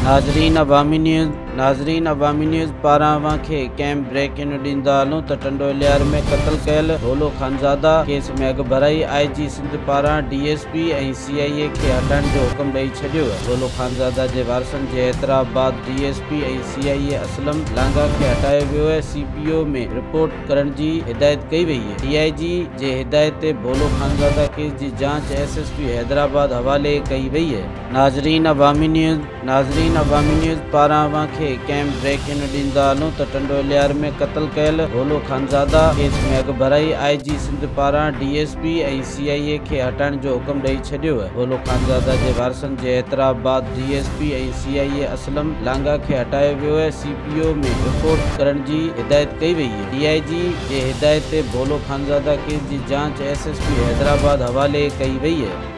ناظرين عوامي نيوز ناظرين عوامي نيوز پاران اوهان کي ڪيم بريڪنگ ڏيندا هلون ته ٽنڊو الهيار ۾ قتل ڪيل ڀولو خانزاده ڪيس ۾ اڳڀرائي آء جي سنڌ پاران D S P ۽ C I A کي هٽائڻ جو حڪم ڏئي ڇڏيو. ڀولو خانزاده جي وارثن جي اعتراف بعد D S P ۽ C I A Aslam Langah کي هٽايو ويو ۽ سي پي او ۾ رپورٽ ڪرڻ جي هدايت ڪئي وئي. ڊي I جي جي هدايت تي ڀولو خانزاده ڪيس جي جاچ ايس ايس پي حيدرآباد حوالي ڪئي وئي. ناظرين عوامي نيوز ناظرين عوامي نيوز پاران اوهان کي ڪيم بريڪنگ ڏيندا هلون ته ٽنڊو الهيار ۾ قتل ڪيل ڀولو خانزاده ڪيس ۾ اڳڀرائي آء جي سنڌ پاران D S P ۽ C I A کي هٽائڻ جو حڪم ڏئي ڇڏيو. ڀولو خانزاده جي وارثن جي اعتراف بعد D S P ۽ C I A Aslam Langah کي هٽايو ويو ۽ سي پي او ۾ رپورٽ ڪرڻ جي هدايت ڪئي وئي. ڊي I جي جي هدايت تي ڀولو خانزاده ڪيس جي جاچ ايس ايس پي حيدرآباد حوالي ڪئي وئي.